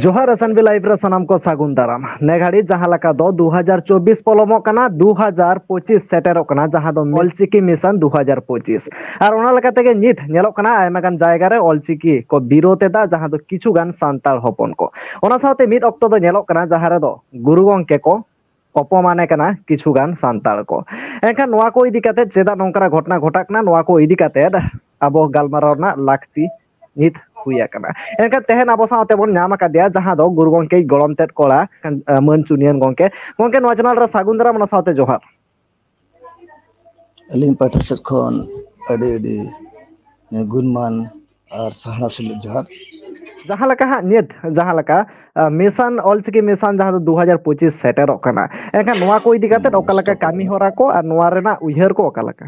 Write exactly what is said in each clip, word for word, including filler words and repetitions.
ᱡᱚᱦᱟᱨ S N B live ᱨᱮ ᱥᱟᱱᱟᱢ ᱠᱚ ᱥᱟᱹᱜᱩᱱ ᱫᱟᱨᱟᱢ᱾ ᱱᱮ ᱜᱷᱟᱹᱲᱤᱡ ᱡᱟᱦᱟᱸ ᱞᱮᱠᱟ ᱫᱚ ᱫᱩ ᱦᱟᱡᱟᱨ ᱪᱚᱵᱵᱤᱥ ᱯᱚᱞᱚᱢᱚᱜ ᱠᱟᱱᱟ, ᱫᱩ ᱦᱟᱡᱟᱨ ᱯᱚᱸᱪᱤᱥ ᱥᱮᱴᱮᱨᱚᱜ ᱠᱟᱱᱟ, ᱡᱟᱦᱟᱸ ᱫᱚ ᱚᱞᱪᱤᱠᱤ ᱢᱤᱥᱚᱱ ᱫᱩ ᱦᱟᱡᱟᱨ ᱯᱚᱸᱪᱤᱥ᱾ ᱟᱨ ᱚᱱᱟ ᱞᱮᱠᱟ ᱛᱮᱜᱮ ᱱᱤᱛ ᱧᱮᱞᱚᱜ ᱠᱟᱱᱟ ᱟᱭᱢᱟ ᱜᱟᱱ ᱡᱟᱭᱜᱟ ᱨᱮ ᱚᱞᱪᱤᱠᱤ ᱠᱚ ᱵᱤᱨᱳᱫ ᱮᱫᱟ, ᱡᱟᱦᱟᱸ ᱫᱚ ᱠᱤᱪᱷᱩ ᱜᱟᱱ ᱥᱟᱱᱛᱟᱲ ᱦᱚᱯᱚᱱ ᱠᱚ᱾ ᱚᱱᱟ ᱥᱟᱶᱛᱮ ᱢᱤᱫ ᱚᱠᱛᱚ ᱫᱚ ᱧᱮᱞᱚᱜ ᱠᱟᱱᱟ ᱡᱟᱦᱟᱸ ᱨᱮᱫᱚ ᱜᱩᱨᱩ ᱜᱚᱢᱠᱮ ᱠᱚ ᱚᱯᱚᱢᱟᱱᱮ ᱠᱟᱱᱟ ᱠᱤᱪᱷᱩ ᱜᱟᱱ ᱥᱟᱱᱛᱟᱲ ᱠᱚ᱾ ᱮᱱᱠᱷᱟᱱ ᱱᱚᱣᱟ ᱠᱚ ᱤᱫᱤ ᱠᱟᱛᱮ ᱪᱮᱫᱟᱜ ᱱᱚᱝᱠᱟᱱᱟᱜ ᱜᱷᱚᱴᱚᱱᱟ ᱜᱷᱚᱴᱟᱜ ᱠᱟᱱᱟ, ᱱᱚᱣᱟ ᱠᱚ ᱤᱫᱤ ᱠᱟᱛᱮ ᱟᱵᱚ ᱜᱟᱞᱢᱟᱨᱟᱣ ᱨᱮᱱᱟᱜ ᱞᱟᱹᱠᱛᱤ ᱱᱤᱛ ᱦᱩᱭ ᱟᱠᱟᱱᱟ᱾ ᱮᱱᱠᱷᱟᱱ ᱛᱮᱦᱮᱧ ᱟᱵᱚ ᱥᱟᱶᱛᱮ ᱵᱚᱱ ᱧᱟᱢ ᱟᱠᱟᱫᱮᱭᱟ ᱡᱟᱦᱟᱸ ᱫᱚ ᱜᱩᱨᱩ ᱜᱚᱢᱠᱮ ᱜᱚᱲᱚᱢ ᱛᱮᱫ ᱠᱚᱲᱟ, ᱢᱟᱹᱱ ᱪᱩᱱᱤᱭᱟᱹᱱ ᱜᱚᱢᱠᱮ᱾ ᱜᱚᱢᱠᱮ, ᱱᱚᱣᱟ ᱪᱮᱱᱮᱞ ᱨᱮ ᱥᱟᱹᱜᱩᱱ ᱫᱟᱨᱟᱢ, ᱚᱱᱟ ᱥᱟᱶᱛᱮ ᱡᱚᱦᱟᱨ᱾ ᱟᱹᱞᱤᱧ ᱯᱟᱦᱴᱟ ᱥᱮᱫ ᱠᱷᱚᱱ ᱟᱹᱰᱤ ᱟᱹᱰᱤ ᱜᱩᱱᱢᱟᱱ ᱟᱨ ᱥᱟᱦᱱᱟ ᱥᱤᱞᱤᱡ ᱡᱚᱦᱟᱨ᱾ ᱡᱟᱦᱟᱸ ᱞᱮᱠᱟ ᱦᱟᱸᱜ ᱱᱤᱛ, ᱡᱟᱦᱟᱸ ᱞᱮᱠᱟ, ᱟ, ᱢᱤᱥᱚᱱ, ᱚᱞᱪᱤᱠᱤ ᱢᱤᱥᱚᱱ ᱡᱟᱦᱟᱸ ᱫᱚ ᱫᱩ ᱦᱟᱡᱟᱨ ᱯᱚᱸᱪᱤᱥ ᱥᱮᱴᱮᱨᱚᱜ ᱠᱟᱱᱟ, ᱮᱱᱠᱷᱟᱱ ᱱᱚᱣᱟ ᱠᱚ ᱤᱫᱤ ᱠᱟᱛᱮ ᱚᱠᱟ ᱞᱮᱠᱟ ᱠᱟᱹᱢᱤ ᱦᱚᱨᱟ ᱠᱚ ᱟᱨ ᱱᱚᱣᱟ ᱨᱮᱱᱟᱜ ᱩᱭᱦᱟᱹᱨ ᱠᱚ ᱚᱠᱟ ᱞᱮᱠᱟ?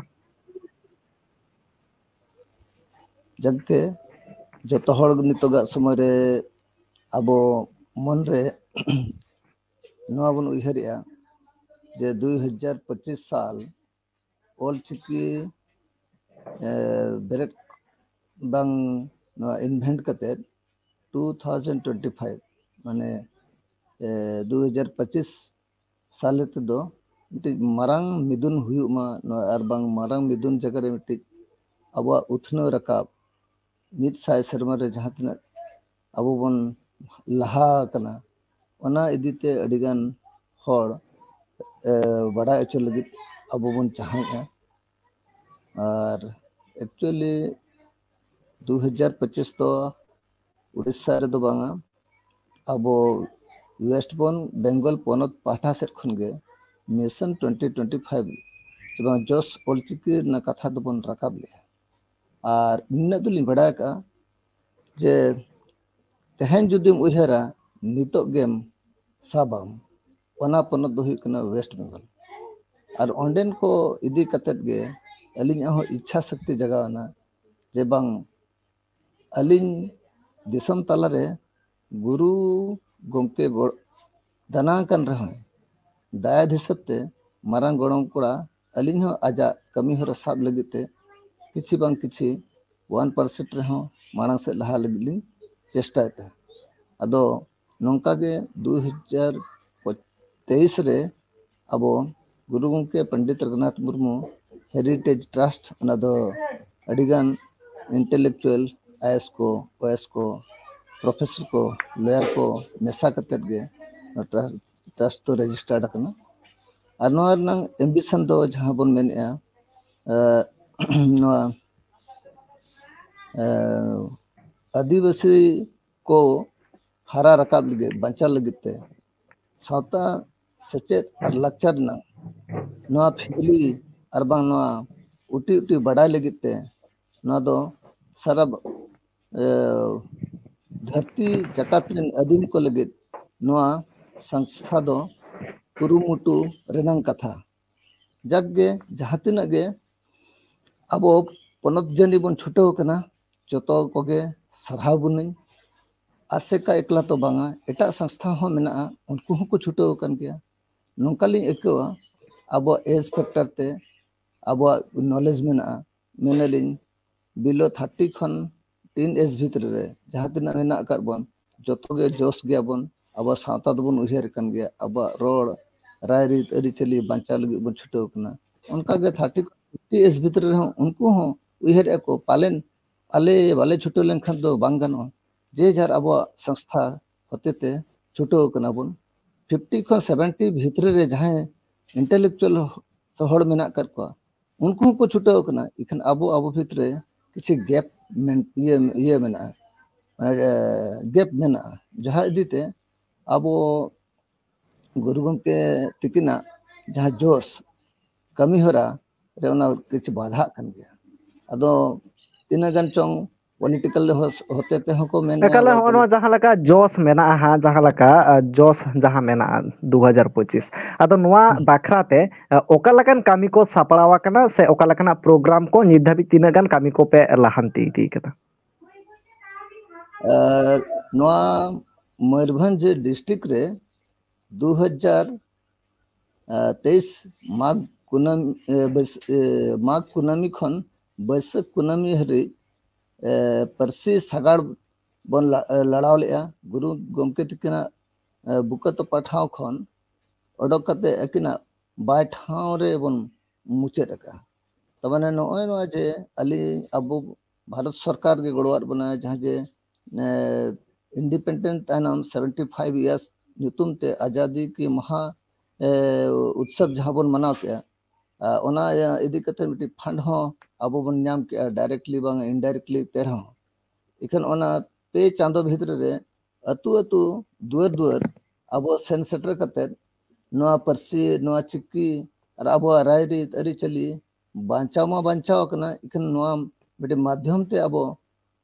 ᱡᱟᱠᱜᱮ, ᱡᱚᱛᱚ ᱦᱚᱲ ᱱᱤᱛᱚᱜᱟᱜ ᱥᱚᱢᱚᱭ ᱨᱮ ᱟᱵᱚ ᱢᱚᱱᱨᱮ ᱱᱚᱣᱟ ᱵᱚᱱ ᱩᱭᱦᱟᱹᱨᱮᱜᱼᱟ ᱡᱮ ᱫᱩᱭ ᱦᱟᱡᱟᱨ ᱯᱚᱸᱪᱤᱥ ᱥᱟᱞ ᱚᱞᱪᱤᱠᱤ, ᱮ, ᱵᱮᱨᱮᱫ ᱵᱟᱝ ᱱᱚᱣᱟ invent ᱠᱟᱛᱮᱫ two thousand twenty five, ᱢᱟᱱᱮ, ᱮ, ᱫᱩ ᱦᱟᱡᱟᱨ ᱯᱚᱸᱪᱤᱥ ᱥᱟᱞᱮ ᱛᱮᱫᱚ ᱢᱤᱫᱴᱤᱡ ᱢᱟᱨᱟᱝ ᱢᱤᱫᱩᱱ ᱦᱩᱭᱩᱜ ᱢᱟ, ᱱᱚᱣᱟ ᱟᱨ ᱵᱟᱝ ᱢᱟᱨᱟᱝ ᱢᱤᱫᱩᱱ ᱡᱟᱭᱜᱟ ᱨᱮ ᱢᱤᱫᱴᱤᱡ ᱟᱵᱚᱣᱟᱜ ᱩᱛᱱᱟᱹᱣ ᱨᱟᱠᱟᱵ, ᱢᱤᱫ ᱥᱟᱭ ᱥᱮᱨᱢᱟ ᱨᱮ ᱡᱟᱦᱟᱸ ᱛᱤᱱᱟᱹᱜ ᱟᱵᱚ ᱵᱚᱱ ᱞᱟᱦᱟ ᱟᱠᱟᱱᱟ, ᱚᱱᱟ ᱤᱫᱤ ᱛᱮ ᱟᱹᱰᱤ ᱜᱟᱱ ᱦᱚᱲ, ᱮ, ᱵᱟᱰᱟᱭ ᱦᱚᱪᱚ ᱞᱟᱹᱜᱤᱫ ᱟᱵᱚ ᱵᱚᱱ ᱪᱟᱦᱟᱣᱮᱫᱼᱟ᱾ ᱟᱨ actually ᱫᱩ ᱦᱟᱡᱟᱨ ᱯᱚᱸᱪᱤᱥ ᱫᱚ ᱩᱲᱤᱥᱥᱟ ᱨᱮᱫᱚ ᱵᱟᱝᱟ, ᱟᱵᱚ West Bengal ᱯᱚᱱᱚᱛ ᱯᱟᱦᱴᱟ ᱥᱮᱫ ᱠᱷᱚᱱ ᱜᱮ ᱢᱤᱥᱚᱱ twenty twenty five ᱪᱮ ᱵᱟᱝ ᱡᱚᱥ ᱚᱞᱪᱤᱠᱤ ᱨᱮᱱᱟᱜ ᱠᱟᱛᱷᱟ ᱫᱚᱵᱚᱱ ᱨᱟᱠᱟᱵ ᱞᱮᱜᱼᱟ᱾ ᱟᱨ ᱱᱤᱱᱟᱹᱜ ᱫᱚᱞᱤᱧ ᱵᱟᱰᱟᱭ ᱟᱠᱟᱫᱼᱟ ᱡᱮ ᱛᱮᱦᱮᱧ ᱡᱩᱫᱤᱢ ᱩᱭᱦᱟᱹᱨᱟ, ᱱᱤᱛᱚᱜ ᱜᱮᱢ ᱥᱟᱵᱟᱢ, ᱚᱱᱟ ᱯᱚᱱᱚᱛ ᱫᱚ ᱦᱩᱭᱩᱜ ᱠᱟᱱᱟ West Bengal᱾ ᱟᱨ ᱚᱸᱰᱮᱱ ᱠᱚ ᱤᱫᱤ ᱠᱟᱛᱮᱫ ᱜᱮ ᱟᱹᱞᱤᱧᱟᱜ ᱦᱚᱸ ᱤᱪᱪᱷᱟ ᱥᱚᱠᱛᱤ ᱡᱟᱜᱟᱣ ᱮᱱᱟ ᱡᱮ ᱵᱟᱝ, ᱟᱹᱞᱤᱧ ᱫᱤᱥᱚᱢ ᱛᱟᱞᱟᱨᱮ ᱜᱩᱨᱩ ᱜᱚᱢᱠᱮ ᱵᱚ-, ᱫᱟᱱᱟ ᱟᱠᱟᱱ ᱨᱮᱦᱚᱸᱭ, ᱫᱟᱭᱟᱫ ᱦᱤᱥᱟᱹᱵ ᱛᱮ ᱢᱟᱨᱟᱝ ᱜᱚᱲᱚᱢ ᱠᱚᱲᱟ ᱟᱹᱞᱤᱧ ᱦᱚᱸ ᱟᱡᱟᱜ ᱠᱟᱹᱢᱤ ᱦᱚᱨᱟ ᱥᱟᱵ ᱞᱟᱹᱜᱤᱫ ᱛᱮ ᱠᱤᱪᱷᱤ ᱵᱟᱝ ᱠᱤᱪᱷᱤ one percent ᱨᱮᱦᱚᱸ ᱢᱟᱲᱟᱝ ᱥᱮᱫ ᱞᱟᱦᱟ ᱞᱟᱹᱜᱤᱫ ᱞᱤᱧ ᱪᱮᱥᱴᱟᱭᱮᱫᱟ᱾ ᱟᱫᱚ ᱱᱚᱝᱠᱟ ᱜᱮ ᱫᱩ ᱦᱟᱡᱟᱨ ᱛᱮᱭᱤᱥ ᱨᱮ ᱟᱵᱚ ᱜᱩᱨᱩ ᱜᱚᱢᱠᱮ ᱯᱚᱱᱰᱤᱛ ᱨᱚᱜᱷᱩᱱᱟᱛᱷ ᱢᱩᱨᱢᱩ ᱦᱮᱨᱤᱴᱮᱡᱽ ᱴᱨᱟᱥᱴ, ᱚᱱᱟ ᱫᱚ ᱟᱹᱰᱤᱜᱟᱱ ᱤᱱᱴᱮᱞᱮᱠᱪᱩᱭᱟᱞ, ᱟᱭᱮᱥ ᱠᱚ, ᱳᱭᱮᱥ ᱠᱚ, ᱯᱨᱚᱯᱷᱮᱥᱚᱨ ᱠᱚ, ᱞᱚᱭᱟᱨ ᱠᱚ ᱢᱮᱥᱟ ᱠᱟᱛᱮᱫ ᱜᱮ ᱱᱚᱣᱟ ᱴᱨᱟᱥᱴ, ᱴᱨᱟᱥᱴ ᱫᱚ ᱨᱮᱡᱤᱥᱴᱟᱨᱰ ᱟᱠᱟᱱᱟ᱾ ᱟᱨ ᱱᱚᱣᱟ ᱨᱮᱱᱟᱜ ᱮᱢᱵᱤᱥᱚᱱ ᱫᱚ ᱡᱟᱦᱟᱸ ᱵᱚᱱ ᱢᱮᱱᱮᱫᱼᱟ, ᱮ, ᱱᱚᱣᱟ, ᱮ, ᱟᱹᱫᱤᱵᱟᱹᱥᱤ ᱠᱚ ᱦᱟᱨᱟ ᱨᱟᱠᱟᱵ ᱞᱟᱹᱜᱤᱫ, ᱵᱟᱧᱪᱟᱣ ᱞᱟᱹᱜᱤᱫ ᱛᱮ ᱥᱟᱶᱛᱟ, ᱥᱮᱪᱮᱫ ᱟᱨ ᱞᱟᱠᱪᱟᱨ ᱨᱮᱱᱟᱜ ᱱᱚᱣᱟ ᱯᱷᱤᱫᱽᱞᱤ ᱟᱨ ᱵᱟᱝ ᱱᱚᱣᱟ ᱩᱴᱤ ᱩᱴᱤ ᱵᱟᱰᱟᱭ ᱞᱟᱹᱜᱤᱫ ᱛᱮ ᱱᱚᱣᱟ ᱫᱚ ᱥᱟᱨᱟ, ᱮ, ᱫᱷᱟᱹᱨᱛᱤ ᱡᱟᱠᱟᱛ ᱨᱮᱱ ᱟᱹᱫᱤᱢ ᱠᱚ ᱞᱟᱹᱜᱤᱫ ᱱᱚᱣᱟ ᱥᱚᱝᱥᱛᱷᱟ ᱫᱚ ᱠᱩᱨᱩᱢᱩᱴᱩ ᱨᱮᱱᱟᱝ ᱠᱟᱛᱷᱟ᱾ ᱡᱟᱠ ᱜᱮ, ᱡᱟᱦᱟᱸ ᱛᱤᱱᱟᱹᱜ ᱜᱮ ᱟᱵᱚ ᱯᱚᱱᱚᱛ ᱡᱟᱹᱱᱤ ᱵᱚᱱ ᱪᱷᱩᱴᱟᱹᱣ ᱟᱠᱟᱱᱟ, ᱡᱚᱛᱚ ᱠᱚᱜᱮ ᱥᱟᱨᱦᱟᱣ ᱵᱚᱱᱟᱹᱧ᱾ ᱟᱥᱮᱠᱟ ᱮᱠᱞᱟ ᱛᱚ ᱵᱟᱝᱟ, ᱮᱴᱟᱜ ᱥᱚᱝᱥᱛᱷᱟ ᱦᱚᱸ ᱢᱮᱱᱟᱜᱼᱟ, ᱩᱱᱠᱩ ᱦᱚᱸᱠᱚ ᱪᱷᱩᱴᱟᱹᱣ ᱟᱠᱟᱱ ᱜᱮᱭᱟ᱾ ᱱᱚᱝᱠᱟ ᱞᱤᱧ ᱟᱹᱭᱠᱟᱹᱣᱟ, ᱟᱵᱚᱣᱟᱜ ᱮᱡᱽ ᱯᱷᱮᱠᱴᱚᱨ ᱛᱮ ᱟᱵᱚᱣᱟᱜ ᱱᱚᱞᱮᱡᱽ ᱢᱮᱱᱟᱜᱼᱟ᱾ ᱢᱮᱱᱟᱞᱤᱧ, ᱵᱤᱞᱳ ᱛᱷᱟᱨᱴᱤ ᱠᱷᱚᱱ ᱴᱤᱱ ᱮᱡᱽ ᱵᱷᱤᱛᱨᱤ ᱨᱮ ᱡᱟᱦᱟᱸ ᱛᱤᱱᱟᱹᱜ ᱢᱮᱱᱟᱜ ᱟᱠᱟᱫ ᱵᱚᱱ, ᱡᱚᱛᱚ ᱜᱮ ᱡᱚᱥ ᱜᱮᱭᱟᱵᱚᱱ᱾ ᱟᱵᱚ ᱥᱟᱶᱛᱟ ᱫᱚᱵᱚᱱ ᱩᱭᱦᱟᱹᱨ ᱠᱟᱱ ᱜᱮᱭᱟ, ᱟᱵᱚᱣᱟᱜ ᱨᱚᱲ, ᱨᱟᱭᱨᱤᱛ, ᱟᱹᱨᱤᱪᱟᱹᱞᱤ ᱵᱟᱧᱪᱟᱣ ᱞᱟᱹᱜᱤᱫ ᱵᱚᱱ ᱪᱷᱩᱴᱟᱹᱣ ᱠᱟᱱᱟ᱾ ᱚᱱᱠᱟᱜᱮ ᱛᱷᱟᱨᱴᱤ ᱠᱷᱚᱱ ᱯᱷᱤᱯᱴᱤ ᱮᱡᱽ ᱵᱷᱤᱛᱨᱤ ᱨᱮᱦᱚᱸ ᱩᱱᱠᱩ ᱦᱚᱸ ᱩᱭᱦᱟᱹᱨᱮᱫᱼᱟ ᱠᱚ, ᱯᱟᱞᱮᱱ ᱟᱞᱮ ᱵᱟᱞᱮ ᱪᱷᱩᱴᱟᱹᱣ ᱞᱮᱱᱠᱷᱟᱱ ᱫᱚ ᱵᱟᱝ ᱜᱟᱱᱚᱜᱼᱟ᱾ ᱡᱮ ᱡᱟᱨ ᱟᱵᱚᱣᱟᱜ ᱥᱚᱝᱥᱛᱷᱟ ᱦᱚᱛᱮᱛᱮ ᱪᱷᱩᱴᱟᱹᱣ ᱠᱟᱱᱟ ᱵᱚᱱ᱾ ᱯᱷᱤᱯᱴᱤ ᱠᱷᱚᱱ ᱥᱮᱵᱷᱮᱱᱴᱤ ᱵᱷᱤᱛᱨᱤ ᱨᱮ ᱡᱟᱦᱟᱸᱭ ᱤᱱᱴᱮᱞᱮᱠᱪᱩᱭᱟᱞ ᱦᱚᱲ ᱢᱮᱱᱟᱜ ᱟᱠᱟᱫ ᱠᱚᱣᱟ, ᱩᱱᱠᱩ ᱦᱚᱸᱠᱚ ᱪᱷᱩᱴᱟᱹᱣ ᱠᱟᱱᱟ᱾ ᱤᱠᱷᱟᱹᱱ ᱟᱵᱚ, ᱟᱵᱚ ᱵᱷᱤᱛᱨᱤ ᱨᱮ ᱠᱤᱪᱷᱩ ᱜᱮᱯ ᱢᱮᱱ-, ᱤᱭᱟᱹ, ᱤᱭᱟᱹ ᱢᱮᱱᱟᱜᱼᱟ, ᱢᱟᱱᱮ, ᱜᱮᱯ ᱢᱮᱱᱟᱜᱼᱟ, ᱡᱟᱦᱟᱸ ᱤᱫᱤ ᱛᱮ ᱟᱵᱚ ᱜᱩᱨᱩ ᱜᱚᱢᱠᱮ ᱛᱤᱠᱤᱱᱟᱜ ᱡᱟᱦᱟᱸ ᱡᱳᱥ, ᱠᱟᱹᱢᱤ ᱦᱚᱨᱟ ᱨᱮ ᱚᱱᱟ ᱠᱤᱪᱷᱩ ᱵᱟᱫᱷᱟᱜ ᱠᱟᱱ ᱜᱮᱭᱟ᱾ ᱟᱫᱚ ᱛᱤᱱᱟᱹᱜ ᱜᱟᱱ ᱪᱚᱝ ᱯᱚᱞᱤᱴᱤᱠᱟᱞ ᱦᱚᱛᱮ ᱛᱮᱦᱚᱸ ᱠᱚ ᱢᱮᱱᱟ, ᱮᱠᱟᱞ, ᱱᱚᱜᱼᱚ ᱱᱚᱣᱟ ᱡᱟᱦᱟᱸ ᱞᱮᱠᱟ ᱡᱚᱥ ᱢᱮᱱᱟᱜᱼᱟ ᱦᱟᱸᱜ, ᱡᱟᱦᱟᱸ ᱞᱮᱠᱟ, ᱟ, ᱡᱚᱥ ᱡᱟᱦᱟᱸ ᱢᱮᱱᱟᱜᱼᱟ ᱫᱩ ᱦᱟᱡᱟᱨ ᱯᱚᱸᱪᱤᱥ, ᱟᱫᱚ ᱱᱚᱣᱟ ᱦᱩᱸ᱾ ᱵᱟᱠᱷᱨᱟ ᱛᱮ, ᱟ, ᱚᱠᱟ ᱞᱮᱠᱟᱱ ᱠᱟᱹᱢᱤ ᱠᱚ ᱥᱟᱯᱲᱟᱣ ᱟᱠᱟᱱᱟ ᱥᱮ ᱚᱠᱟ ᱞᱮᱠᱟᱱᱟᱜ ᱯᱨᱳᱜᱨᱟᱢ ᱠᱚ ᱱᱤᱛ ᱫᱷᱟᱹᱵᱤᱡ ᱛᱤᱱᱟᱹᱜ ᱜᱟᱱ ᱠᱟᱹᱢᱤ ᱠᱚᱯᱮ ᱞᱟᱦᱟᱱᱛᱤ ᱤᱫᱤ ᱠᱟᱫᱟ? ᱟᱨ ᱱᱚᱣᱟ ᱢᱚᱭᱩᱨᱵᱷᱚᱸᱡᱽ ᱰᱤᱥᱴᱨᱤᱠᱴ ᱨᱮ ᱫᱩ ᱦᱟᱡᱟᱨ ᱛᱮᱭᱤᱥ ᱢᱟᱜᱽ ᱠᱩᱱᱟᱹᱢᱤ, ᱮ, ᱵᱟᱹᱭᱥ-, ᱮ, ᱢᱟᱜᱽ ᱠᱩᱱᱟᱹᱢᱤ ᱠᱷᱚᱱ ᱵᱟᱹᱭᱥᱟᱹᱠᱷ ᱠᱩᱱᱟᱹᱢᱤ ᱦᱟᱹᱨᱤᱡ, ᱮ, ᱯᱟᱹᱨᱥᱤ ᱥᱟᱜᱟᱲ ᱵᱚᱱ ᱞᱟ- ᱞᱟᱲᱟᱣ ᱞᱮᱫᱼᱟ, ᱜᱩᱨᱩ ᱜᱚᱢᱠᱮ ᱛᱟᱹᱠᱤᱱᱟᱜ ᱵᱩᱠᱟᱹ ᱛᱚᱯᱟ ᱴᱷᱟᱶ ᱠᱷᱚᱱ ᱚᱰᱚᱠ ᱠᱟᱛᱮ ᱟᱹᱠᱤᱱᱟᱜ ᱵᱟᱭ ᱴᱷᱟᱶ ᱨᱮ ᱵᱚᱱ ᱢᱩᱪᱟᱹᱫ ᱟᱠᱟᱫᱼᱟ᱾ ᱛᱟᱨ ᱢᱟᱱᱮ ᱱᱚᱜᱼᱚᱭ ᱱᱚᱣᱟ ᱡᱮ ᱟᱹᱞᱤᱧ ᱟᱵᱚ ᱵᱷᱟᱨᱚᱛ ᱥᱚᱨᱠᱟᱨ ᱜᱮ ᱜᱚᱲᱚᱣᱟᱫ ᱵᱚᱱᱟᱭ, ᱡᱟᱦᱟᱸ ᱡᱮ ᱤᱱᱰᱤᱯᱮᱱᱰᱮᱱᱴ ᱛᱟᱭᱱᱚᱢ ᱥᱮᱵᱷᱮᱱᱴᱤ ᱯᱷᱟᱭᱤᱵᱷ ᱤᱭᱟᱨᱥ ᱧᱩᱛᱩᱢ ᱛᱮ ᱟᱡᱟᱫᱤ ᱠᱤ ᱢᱟᱦᱟ ᱩᱛᱥᱚᱵ ᱡᱟᱦᱟᱸ ᱵᱚᱱ ᱢᱟᱱᱟᱣ ᱠᱮᱜᱼᱟ, ᱚᱱᱟ ᱤᱫᱤ ᱠᱟᱛᱮ ᱢᱤᱫᱴᱤᱡ ᱯᱷᱟᱱᱰ ᱦᱚᱸ ᱟᱵᱚ ᱵᱚᱱ ᱧᱟᱢ ᱠᱮᱜᱼᱟ, ᱰᱟᱭᱨᱮᱠᱴᱞᱤ ᱵᱟᱝ ᱤᱱᱰᱟᱭᱨᱮᱠᱴᱞᱤ ᱛᱮ ᱨᱮᱦᱚᱸ᱾ ᱤᱠᱷᱟᱹᱱ ᱚᱱᱟ ᱯᱮ ᱪᱟᱸᱫᱚ ᱵᱷᱤᱛᱨᱤ ᱨᱮ ᱟᱹᱛᱩ ᱟᱹᱛᱩ, ᱫᱩᱣᱟᱹᱨ ᱫᱩᱣᱟᱹᱨ ᱟᱵᱚ ᱥᱮᱱ ᱥᱮᱴᱮᱨ ᱠᱟᱛᱮ ᱱᱚᱣᱟ ᱯᱟᱹᱨᱥᱤ, ᱱᱚᱣᱟ ᱪᱤᱠᱤ ᱟᱨ ᱟᱵᱚᱣᱟᱜ ᱨᱟᱭᱨᱤᱛ ᱟᱹᱨᱤᱪᱟᱹᱞᱤ ᱵᱟᱧᱪᱟᱣ ᱢᱟ ᱵᱟᱧᱪᱟᱣ ᱟᱠᱟᱱᱟ, ᱤᱠᱷᱟᱹᱱ ᱱᱚᱣᱟ ᱢᱤᱫᱴᱤᱡ ᱢᱟᱫᱽᱫᱷᱚᱢ ᱛᱮ ᱟᱵᱚ